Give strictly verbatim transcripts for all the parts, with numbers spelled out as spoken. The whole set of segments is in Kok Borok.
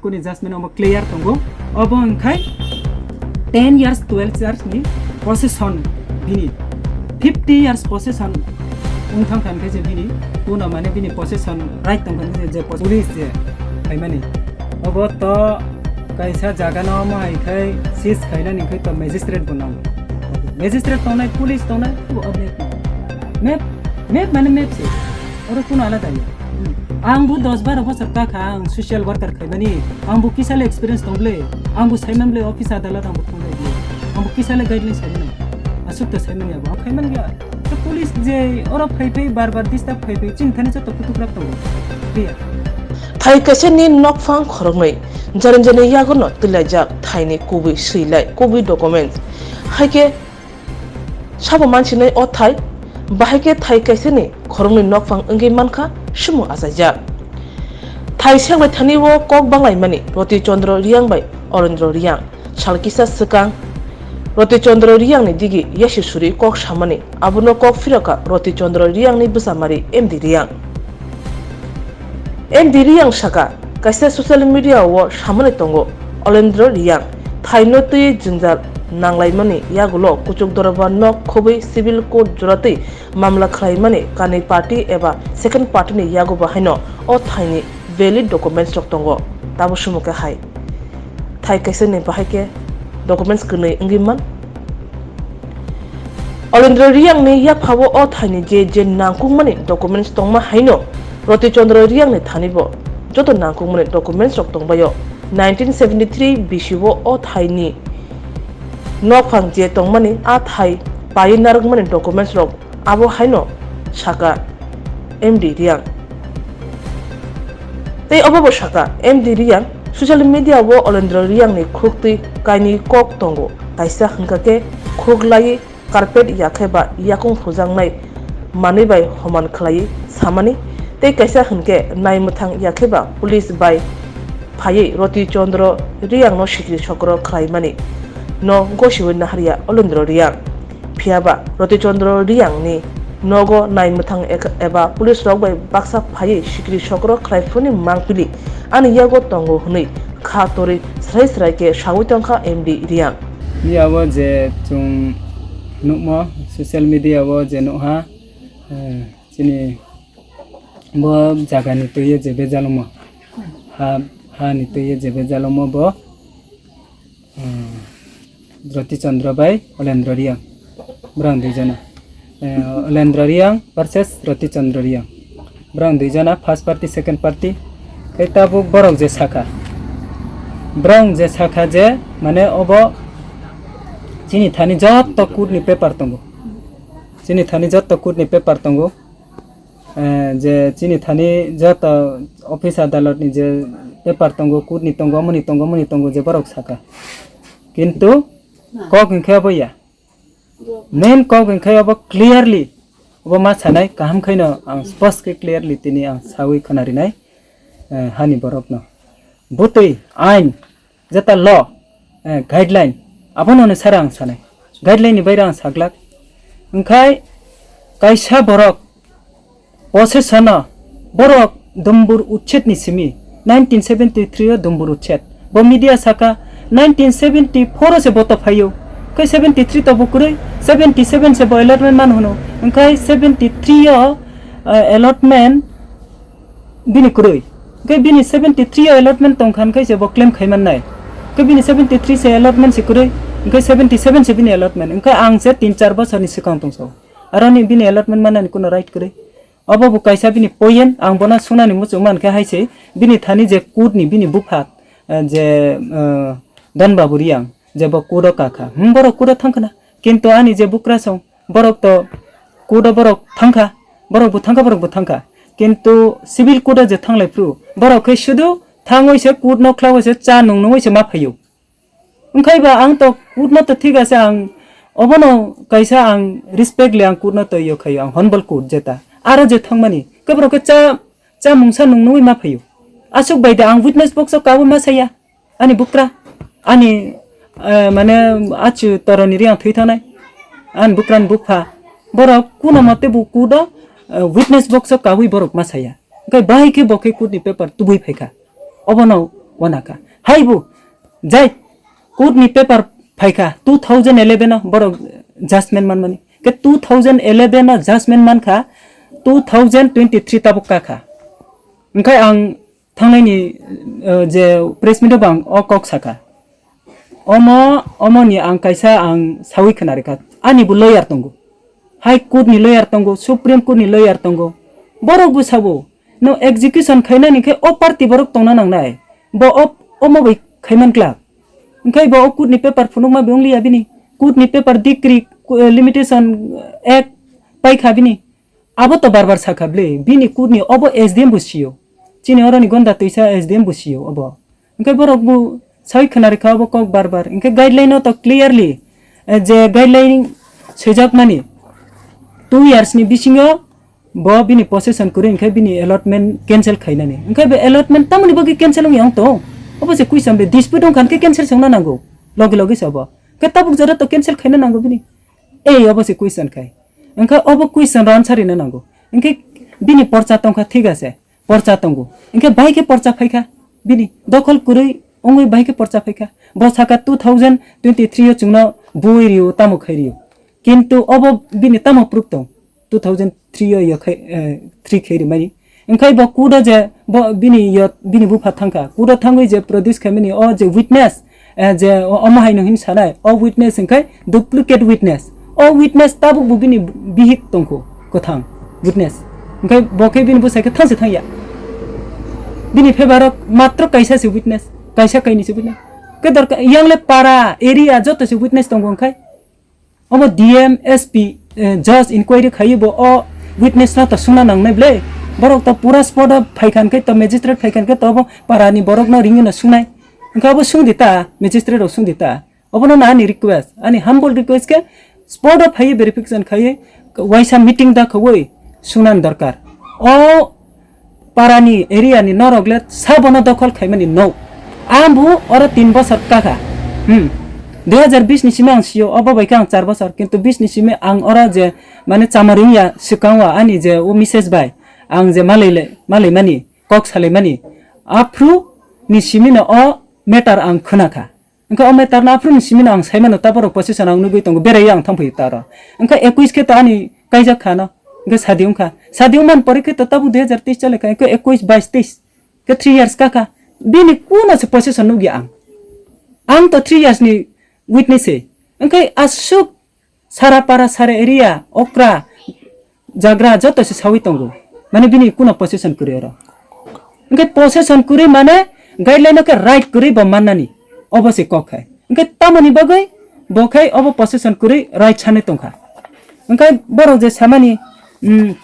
Kuni judgment omo clear tongo. Obo wngkhai ten years, twelve years ni possession bini, fifty years possession wng thang kha hwnkhe je bini kuno mane bini possession right tong kha hwnkhe je police je phaimani. Obo to kaisa jaga no omo hai khai seize khainani khai to magistrate bo nango. Magistrate tongnai, police tongnai, bo obo map, map mane map se. Oro kuno alada ya. Ang bo dos baro bosor ta kha, ang social worker khaimani, ang bo kisa le experience tong ble, ang bo saiman ble office adalat ang bo thang ble, ang bo kisa le guidelines saimani, asuk ta saimani abo, ang khaiman gya. To police je oro phai phai bar bar disturb khai phai, chini thani joto kutuk rak tongo. Priya. Thai kaisa ni nokphang khoroknwi, jani jani yago no twilaijak thai ni kubui swilai, kubui documents. Hai khe Sabo mansinai o thai, bahai khe thai kaisani khoroknwi nokphang wngwi mankha, sumo achaijak. Thai seklai thani o kok banglaimani Roti Chandra Reang bai Olendra Reang. Sal kisa swkang Roti Chandra Reang ni digi yasi suri kok samani, abono kok phirokha Roti Chandra Reang ni bwsamari M D Reang. M D Reang saka, kaisa social media o samani tongo, Olendra Reang thaino twi jwngjal nanglaimani yagulo kuchuk dorbar nok khobwi civil court jora twi mamla khlaimani kanwi party eba second party ni yago bo haino o thaini valid documents rok tongo. Tabo sumukhe hai. Thai kaisa ni bahai khe documents kwnwi wngwi man. Olendra Reang ni yaphao o thaini je je nangkukmani documents tongma haino Roti Chandra Reang ni thani bo joto nangkukmani documents rok tongbaio. Nineteen seventy three bisio o thaini nokphang je tongmani a thai paiwi narwkmani documents rok abo haino saka M D Reang. Tei obo bo saka, M D Reang, social media o Olendra Reang ni khuk twi kainwi kok tongo, kaisa hwnkha khe khuk laiwi carpet yakhe ba yakung phujaknai manwi bai homan khlaiwi samani, tei kaisa hwnkhe naimwthang yakhe ba police bai phaiwi Roti Chandra Reang no sikri sokro khlaimani no gosiwi naharya Olendra Reang. Phiya ba Roti Chandra Reang ni nogo naimwthang ek-, eba police rok bai baksa phaiwi sikri sokro khlai phuruni mangpili ani yago tongo hwnwi kha torwi srai srai khe sawi tongkha M D Reang. Phiya o je chwng nukmo social media o je nukha, eh, chini bo jaga ni twi je bejalomo, ha, ha ni twi je bejalomo bo. Hmm. Roti Chandra bai Olendra Reang. Borok duijona. Eh, Olendra Reang versus Roti Chandra Reang. Borok duijona first party, second party. Tei tabuk borok je sakha. Borok je sakha je, mane obo chini thani jotto court ni paper tongo. Chini thani jotto court ni paper tongo. Eh, je chini thani joto office adalot ni je paper tongo, court ni tongo, omoni tongo, omoni tongo je borok saka. Kintu kok hinkhe obo ya. Main kok hinkhe obo clearly, obo ma sanai kaham khaino ang spos khe clearly tini ang sawi khwnarinai, eh, hani borokno. Bwtwi ain jeta law, eh, guideline, abono hwnwi sara ang sanai. Guideline ni baire ang saglak. Wngkhai kaisa borok possession o borok Dumbur Uchhed ni simi nineteen seventy three o Dumbur Uchhed. Bo media saka nineteen seventy four o se boto phaio. Khe seventy three to bo kwrwi, seventy seven se bo allotment man hwno. Wngkhai seventy three o, eh, allotment bini kwrwi. Hwnkhe bini seventy three o allotment tongkha hwnkhe se bo claim khai mannai. Hwnkhe bini seventy three se allotment se kwrwi, hwnkhe seventy seven se bini allotment. Hwnkhe ang se tin char bosorni swkang tongso. Aroni bini allotment mannani kuno right kwrwi. Obo bo kaisa bini point, ang bono sunani muchung mankhe hai se, bini thani je court ni bini bupha, eh, je, eh, Don Babu Reang, je bo court o kakha. Hmm, borok court o thangkhwna. Kintu ani je bukrasong, borok to court o borok thangkha, borok bo thangkha, borok bo thangkha. Kintu civil court o je thanglai phru, borok khe sudu thangwi se court no khlawi se cha nung nungwi se ma phaio. Wngkhai ba ang to court no to thik ase, ang obono kaisa ang respect le ang court no to yo khaio, ang honbol court jeta. Aro je thangmani, khe borok khe cha, cha mungsa nung nungwi ma phaio. Aswk bai de ang witness box o kaui ma saya. Ani bukra, ani, eh, mane achu toroni ri ang thwi thangnai, ani bukrani bupha, borok kuno mote bo court o, eh, witness box o kaui borok ma saya. Hwnkhe bahai khe bo khe court ni paper tubui phaikha. Obono Wana kha. Hai bu, jai, court ni paper phaikha two thousand eleven o borok judgment manmani. Ke two thousand eleven o judgment mankha two thousand twenty-three tabuk kakha. Hingkhe ang thangnaini, eh, je press meet o bang o kok sakha. Omo, omo ni ang kaisa ang sawi khna rikha. Ani bo lawyer tongo. High Court ni lawyer tongo, Supreme Court ni lawyer tongo. Borok bo sabo, no execution khainani khe o party borok tongna nangnai. Bo o, omo bai khaiman kla. Hingkhe bo o court ni paper phunukma biyong liya bini. Court ni paper decree, eh, limitation, eh, act paikha bini. Abo to bar bar sakha bli, bini court ni obo S D M bo sio. Chini oroni gonda twisa S D M bo sio obo. Hingkhe borok bo sai khna rikha obo kok bar bar. Hingkhe guideline o to clearly, eh, je guideline swijakmani two years ni bisingo bo bini possession kwrwi hingkhe bini allotment cancel khainani. Hingkhe be allotment tamoni bagwi cancel wngya wng tong? Obo se question be dispute wngkha hingkhe cancel se wngna nango. Logi logi se obo. Hingkhe tabuk jora to cancel khaina nango bini. Ei obo se question khai. Hingkhe obo question rw answer rina nango. Hingkhe bini porcha tongkha thik ase. Porcha tongo. Hingkhe bahai khe porcha phaikha bini. Dokhol kwrwi wngwi bahai khe porcha phaikha. Bo sakha two thousand twenty-three o chwngno bui rio tamo khai rio. Kintu obo bini tamo proof tong? Two thousand three o yo khai, eh, three khai rimani. Hingkhe bo court o je bo bini yo, bini bupha thangkha. Court o thangwi je produce khaimani o je witness, eh, je o-, omo haino hin sanai, o witness hingkhe duplicate witness. O witness tabuk bo bini bihik tongkho, kwthang witness. Hingkhe bo khe bini bwsai khe thangse thangya. Bini favour o matro kaisa se witness, kaisa kaini se witness. Khe dorkar, yang le para, area joto se witness tongo hingkhe. Omo D M, S P, eh, judge inquiry khaiwi bo o witness no to sungna nangnai ble. Borok to pura spot o phaikha hingkhe to magistrate phaikha hingkhe to obo para ni borok no ringwi no sungnai. Hingkhe obo sungdi ta, magistrate rok sungdi ta. Obono no ani request, ani humble request khe spot o phaiwi verification khaiwi waisa meeting da khaiwi sungna ni dorkar. O parani area ni norok le sabono dokhol khaimani no. Ang bo oro tin bosor kakha. Hmm. Dui hajar bish ni simi ang sio, obo bai khe ang char bosor. Kintu bish ni simi ang oro je mane chamari wngya swkang o ani je o misses bai ang je malai le, malai mani, kok salai mani. Aphru ni simi no o matter ang khna kha. Hingkhe o matter no aphuru ni simi no ang sai mano, ta borok position ang nugwi tongo, berai ang thang phai ta oro. Hingkhe ekwis khe to ani kaijak kha no, hingkhe sadi wngkha. Sadi wngmani pore khe to tabuk dui hajar teis chole kha, hingkhe ekwis, bais, teis, khe three years kakha. Bini kuno se position nugya ang. Ang to three years ni witness se. Hingkhe aswk Sara para, sara area, okra, jagra joto se sawi tongo. Mane bini kuno possession kwrwi oro. Hingkhe possession kwrwi mane guideline o khe right kwrwi bo mannani. Obo se kok hai. Hingkhe tamoni bagwi bo khai obo possession kwrwi right sanwi tongkha. Hingkhe borok je samani, mm,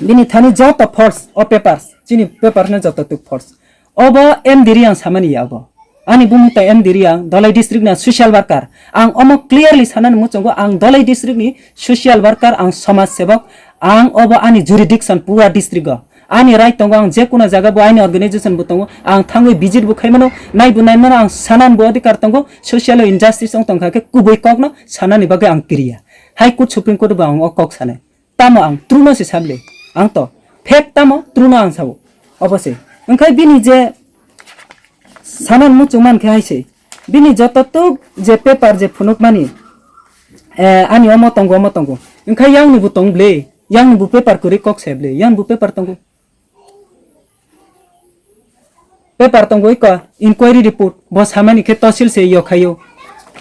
bini thani joto false o papers, chini papers no joto tuk false. Obo M D Riang samani ya obo. Ani bumung ta M D Riang, Dhalai district na social worker. Ang omo clearly sanani muchungo, ang Dhalai district ni social worker, ang samaj sebok, ang obo ani jurisdiction pura district o. Ani right tongo, ang je kuno jaga bo ani organization bo tongo, ang thangwi visit bo khaimano, nai bo naimano, ang sanan bo adhikar tongo, social injustice ong tongkha khe kubui kokno sanani bagwi ang kiriya. High Court, Supreme Court bo ang o kok sanai. Tamo ang truno se sable, ang to fact tamo truno ang sabo, obo se. Wngkha bini je sanan muchung man khe hai se, bini joto tuk je paper je phunuk mani, eh, ani omo tongo, omo tongo. Wngkha yang ni bo tong ble, yang ni bo paper kwrwi kok se ble, yang bo paper tongo. Paper tongo iko inquiry report, bo samani khe tosil se yokhayo,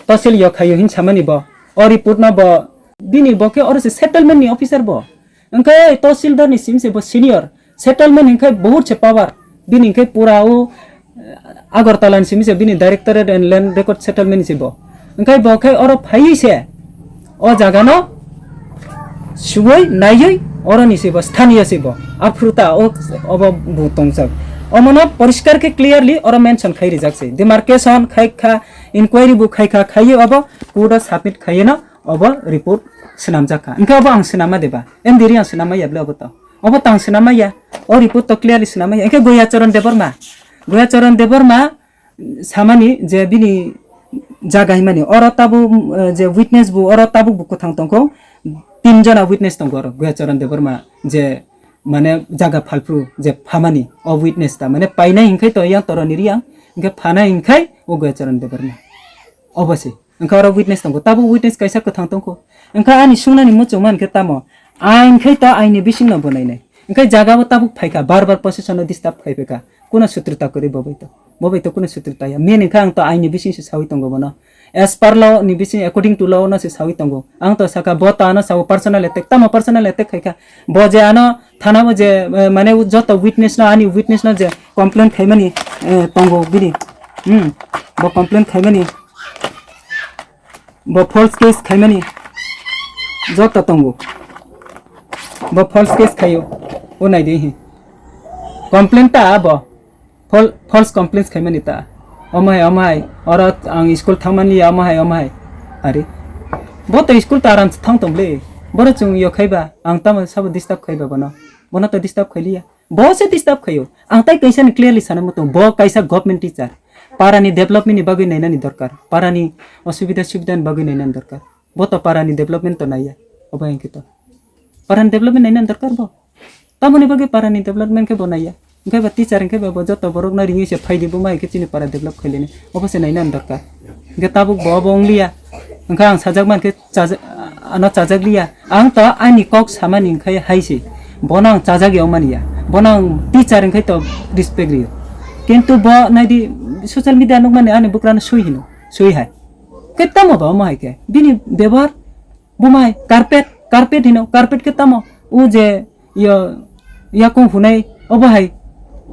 tosil yokhayo hin samani bo. O report no bo, bini bo khe oro se settlement ni officer bo. Wngkhe tosil dor ni simi se bo senior, settlement hinkhe bahut se power. Bini hinkhe pura o, eh, Agartala ni simi se bini directorate and land record settlement ni se bo. Hingkhe bo khe oro phaiwi se o jaga no suwui naiwi oro ni se bo sthaniya se bo aphru ta o obo bo tongsak. Omo no poriskar khe clearly oro mention khai rijak se. Demarcation khai kha, inquiry bo khai kha, khaiwi obo court o submit khaiwi no obo report swnamjak kha. Hingkhe obo ang swnamma deba? M D Riang swnamma ya ble obo to? Obo to ang swnamma ya. O report to clearly swnamma ya. Hingkhe Goya Charan Debbarma, Goya Charan Debbarma samani je bini jaga himani oro tabuk, eh, je witness bo oro tabuk bo kwthang tongkho, tin jona witness tongo oro Goya Charan Debbarma je mane jaga phalphru je phamani o witness ta mane painai hinkhe to yang toroni Riang Hwnkhe phanai hwnkhai o Goyacharan Debbarma. Obo se. Hwnkhe oro witness tongo. Tabuk witness kaisa kwthang tongkho. Hwnkhe ani sungnani muchungma hwnkhe tamo? Ain khai to aini bisingno bo nainai. Hwnkhe jaga bo tabuk phaikha, bar bar possession no disturb khai phaikha. Kuno sutrota kwrwi bo bai to. Bo bai to kuno sutrota ya. Main hwnkhe ang to aini bising se sawi tongo bono. As per law ni bising, according to law no se sawi tongo. Ang to saka bo to ano sawo personal attack. Tamo personal attack khaikha? Bo je ano thana bo je, eh, mane joto witness no, ani witness no je complain khaimani, eh, tongo bini. Hmm. Bo complain khaimani. Bo false case khaimani joto tongo. Bo false case khaio. O nai de hi. Complain ta bo. Fal-, false complaints khaimani ta. Omo hai, omo hai. Oro ang school thangmani ya, omo hai, omo hai. Are. Bo to school ta aram thang tong le. Boro chung yo khaiba. Ang tamo sabo disturb khaiba bono. Bono to disturb khailiya. Bo se disturb khaio. Ang tai kaisa ni clearly sana muchung. Bo kaisa government teacher. Para ni development ni bagwi nainani dorkar. Para ni osubida subida ni bagwi nainani dorkar. Bo to para ni development to naiya. Obo hwnkhe to. Para ni development nainani dorkar bo. Tamoni bagwi para ni development khe bo naiya. Hwnkhe ba teacher hwnkhe ba bo joto borok no ringwi se phaidi bo mai khe chini para develop khailini. Obo se nainani dorkar. Hwnkhe tabuk bo obo wngliya. Hwnkhe ang sajak man khe chaja-, ano chajak liya. Ang to ani kok samani hwnkhe hai se. Bono ang chajak yaw mani ya. Bono ang teacher hwnkhe to respect riyo. Kintu bo naidi social media nukmani ani bukrano sui hino. Sui hai. Khe tamo ba omo hai khe. Bini bebohar bumai carpet, carpet hino. Carpet khe tamo? O je yo yakung hunai obo hai.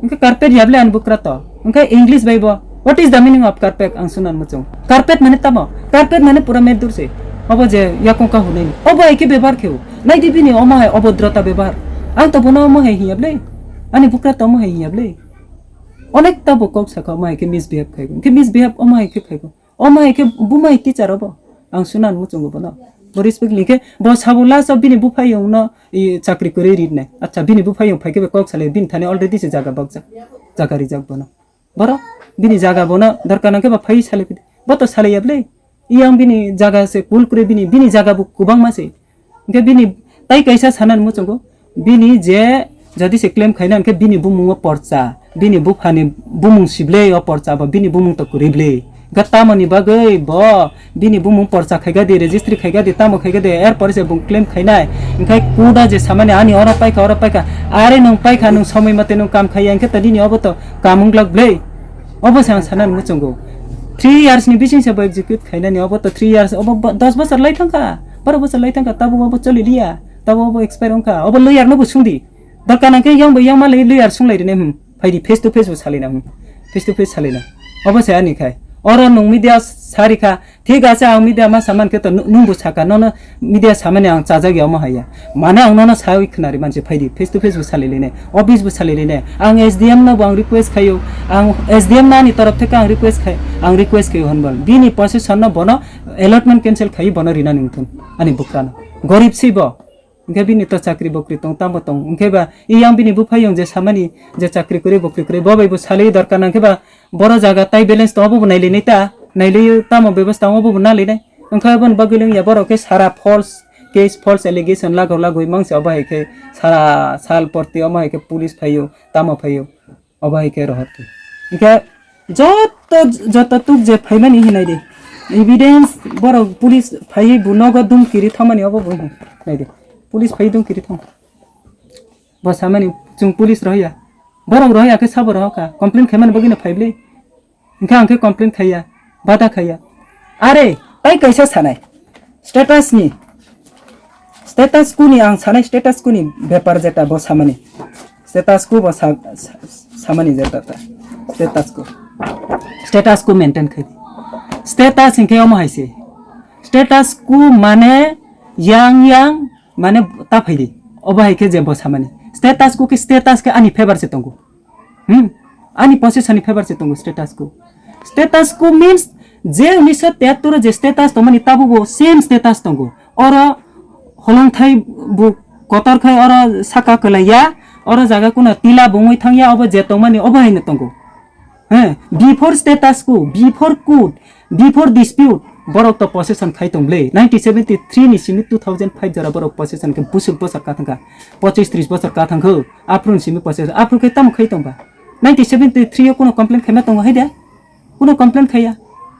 Hwnkhe carpet yable ani bukra to. Hwnkhe English bai bo, "What is the meaning of carpet?" ang sunan muchung. Carpet mane tamo? Carpet mane pura meddur se. Obo je yakung ka hunai ni. Obo hai khe bebohar kheo. Naidi bini omo hai obodrota bebohar. Ang to bono omo hai hinyable. Ani bukra to omo hai hinyable. Onek ta bo kok sakha omo hai khe misbehave khaigo. Hwnkhe misbehave omo hai khe khaigo. Omo hai khe bumai teacher obo. Ang sunan muchungo bono. Bo respect ni khe bo sabo last o bini buphayung no i chakri kwrwi rinai. Acha bini buphayung phai khe be kok salai bini thani already se jaga bakjak. Jaga rijak bono. Boro bini jaga bono dorkar nang khe ba phai salai pidi. Bo to salai yable. Iyang bini jaga se kul kwrwi bini, bini jaga bo kwbangma se. Hwnkhe bini tai kaisa sanani muchungo, bini je jodi se claim khaina hwnkhe bini bumung o porcha, bini buphani bumung sible o porcha bo bini bumung to kwrwi ble. Hwnkhe tamoni bagwi bo bini bumung porcha khaika di, registry khaika di, tamo khaika di, er pore se bung claim khainai. Hwnkhe kuda je samani ani oro paikha, oro paikha, are nwng paikha, nwng somoi mate nwng kam khaiya, hwnkhe to nini obo to kam wng glak ble. Obo se ang sanani muchungo. Three years ni bising se bo execute khainani, obo to three years, obo bo-, dos bosor lai thangkha, baro bosor lai thangkha, tabuk obo choli liya, tabuk obo expire wngkha, obo lawyer no bo sungdi. Dorkar nang khe yang bo yang malai lawyer sunglai rine, hmm, phaidi face to face bo salina, hmm, face to face salina. Obo se ani khai. Oro nwng media sari kha, thik ase ang media ma saman khe to nu-, nwng bo saka, nono media samani ang chajak ya omo haiya. Mane ang nono sawi khwnari manse phaidi, face to face bo salai line, office bo salai line. Ang S D M no bo ang request khayo, ang S D M no ani torof theke ang request khai, ang request khayo honbal. Bini possession no bono allotment cancel khai bono rina ningthun ani bukrano. Gorib si bo. Hwnkhe bini to chakri bokri tong, tamo tong. Hwnkhe ba, i yang bini buphayung je samani, je chakri kwrwi, bokri kwrwi, bo bai bo salai dorkar nang khe ba, boro jaga tai balance tong, obo bo nailainai ta, nailaiyo tamo bebas tong, obo bo nalainai. Hwnkhe aboni bagwi lengya borok khe sara false case, false allegation lagok lagwi mangse obo hai khe sara sal porti omo hai khe police phaio, tamo phaio. Obo hai khe rohor khe. Hwnkhe joto, joto tuk je phaimani hinai di. Evidence borok police phaiwi bo nogo dum kiri thangmani obo bo hinai di. Police phaiwi dum kiri thang. Bo samani chwng police rohya. Borok rohya khe sabo rohkha. Complain khaimani bagwino phaible. Hwnkhe ang khe complain khaiya. Bada khaiya. Are, tai kaisa sanai. Status ni. Status quo ni ang sanai status quo ni bepar jeta bo samani. Status quo bo sa-, sa-, samani jeta ta. Status quo. Status quo maintain khai di. Status hingke omo hai se. Status quo mane yang yang mane ta phai di. Obo hai khe je bo samani. Status quo khe status khe ani favor se tongo. Hmm? Ani position ni favor se tongo status quo. Status quo means je unisho tiyattor je status tongmani tabukbo same status tongo. Oro holongthai bo kotor khai oro saka kwlaiya, oro jaga kuno tila bungwi thangya, obo je tongmani obo haino tongo. He, before status quo, before code, before dispute, borok to possession khai tong ble. Nineteen seventy three ni simi two thousand five jora borok possession khe busuk bosor ka thangkha. Pochis tris bosor ka thangkho. Aphuru ni simi possession. Aphuru khe tamo khai tong ba? Nineteen seventy three o kuno complaint khaima tongo hai de? Kuno complain khaiya.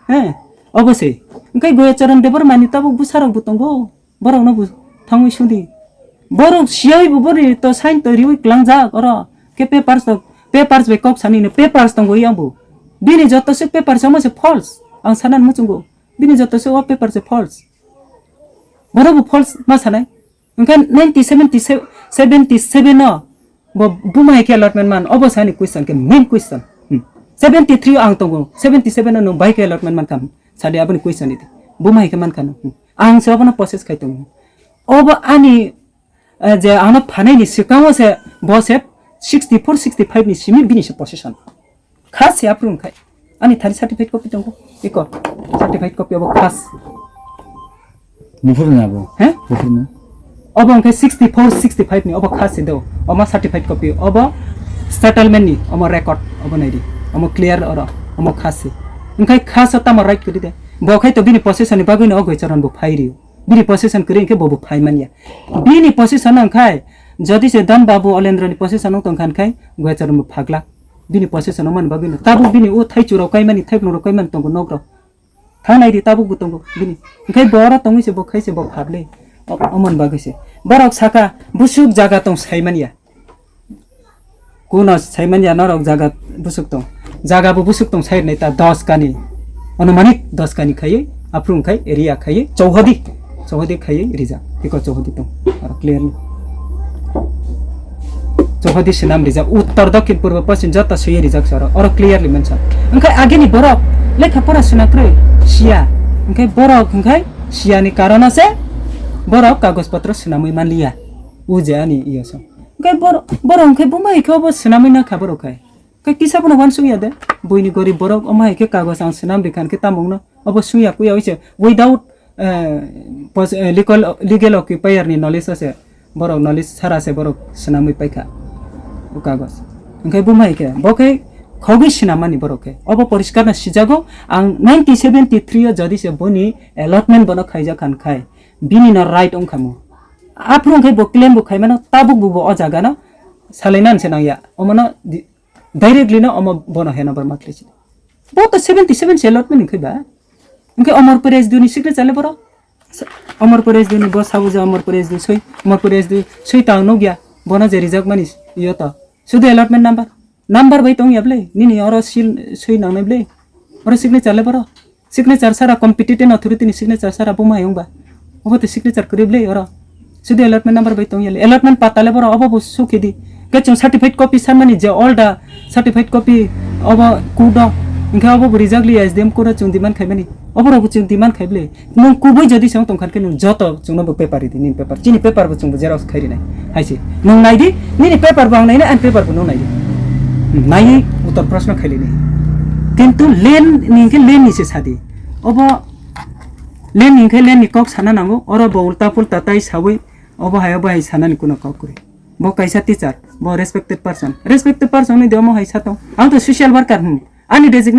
He, obo se. Hwnkhe Goya Charan Debbarma ni tabuk bwsarok bo tongo. Borok no bo thangwi sudi. Borok siyai bo bori to sign to riwi klangjak oro. Khe papers to, papers bai kok sani no papers tongo yang bo. Bini joto se papers omo se false. Ang sanan muchungo. Bini joto se o papers se false. Borok bo false ma sanai. Hwnkhe nineteen seventy-seven, seventy-seven no bo buma hai khe allotment man, obo sani question khe main question. Hmm. Seventy-three o ang tongo, seventy-seven o nwng bai khe allotment man kham? Sadi aboni question idi. Buma hai khe man khano? Hmm. Ang se obono process khai tongo. Obo ani, eh, je ano phanai ni swkango se bo se sixty-four, sixty-five ni simi bini se possession. Khas se aphuru wngkhai. Ani thani certificate copy tongo. Iko. Certificate copy obo khas. Buphuru na bo? He? Buphuru na? Obo wngkhai sixty-four, sixty-five ni. Obo khas se do. Omo certificate copy. Obo settlement ni. Omo record. Obo naidi. Omo clear oro. Omo khas se. Wngkhai khas o tamo right kwrwi de. Bo khai to bini possession ni bagwi no o Goicharan bo phai rio. Bini possession kwrwi hwnkhe bo bo phai manya. Bini possession wngkhai. Jodi se Don Babu Olendro ni possession wng tongkha hwnkhe Goicharan bo phagla. Bini possession wngmani bagwi no. Tabuk bini o thaichurok kaimani, thaiplungrok kaimani tongo nok rok. Thangnai di tabuk bo tongo bini. Hwnkhe bo oro tongwi se bo khai se bo phagle. O-, omon bagwi se. Borok saka busuk jaga tong saimanya. Kuno saimanya norok jaga busuk tong. Jaga bo busuk tong sairnai ta dos kani. Onumanik dos kani khaiwi, aphuru wngkhai area khaiwi, chauhodi. Chauhodi khaiwi rijak. Iko chauhodi tong. Aro clearly. Chauhodi swnam rijak. Uttor, dokhin, purbo, poschim joto swiwi rijak se oro. Oro clearly mention. Wngkhai agini borok lekha pora swnakrwi siya. Wngkhai borok wngkhai siyani karono se borok kagoj potro swnamwi manliya. O je ani iyo song. Wngkhai borok, borok wngkhai buma hai khe obo swnamwi nakha borok khai. Khe kisa bono uansukya de. Buini gorib borok omo hai khe kagoj ang swnam rikha hwnkhe tamo wngno? Obo swngya kuya oise without, eh, pos-, eh, legal, legal occupier ni knowledge o se borok knowledge sara se borok swnamwi paikha o kagoj. Hwnkhe buma hai khe bo khe khogwi swnamani borok khe. Obo poriskar no sijago ang nineteen seventy-three o jodi se boni allotment bono khaijak khan khai bini no right wngkha mo. Aphuru wngkhai bo claim bo khaimano tabuk bo, bo o jaga no salainani se nangya. Omono di-, directly no omo bono handover ma khlai si. Bo to seventy-seven se allotment wngkhai ba. Wngkhai Omor Presdu ni signature le boro. Sa-, Omor Presdu ni bo sabo je Omor Presdu soi, Omor Presdu soi ta nugya. Bono je rijak mani iyo to. Sudu allotment number. Number bai tongya ble. Nini oro seal soi nangnai ble. Oro signature le boro. Signature sara competent authority ni signature sara buma hai wngba. Obo to signature kwrwi ble oro. Sudu allotment number bai tong yali. Allotment pata le boro obo bo sukhi di. Ke chwng certified copy sanmani je all the certified copy obo kudo. Hwnkhe obo bo rijak li S D M kudo chwng demand khaimani. Obo rok bo chwng demand khai ble. Nwng kubui jodi se wng tong khan khe nwng joto chwngno bo paper ridi, nini paper. Chini paper bo chwng bo xerox khai rinai. Hai se. Nwng nai di, nini paper bo ang nai nai, ani paper bo nwng nai di. Nai uttor proshno khai lini. Kintu land ni hwnkhe land ni se sadi. Obo land ni hwnkhe land ni kok sana nango. Oro bo ulta pulta tai sawi obo hai obo hai sanani kuno kok kwrwi. Bo kaisa teacher, bo respected person. Respected person ni de omo hai sa tong. Ang to social worker hmm. Ani designation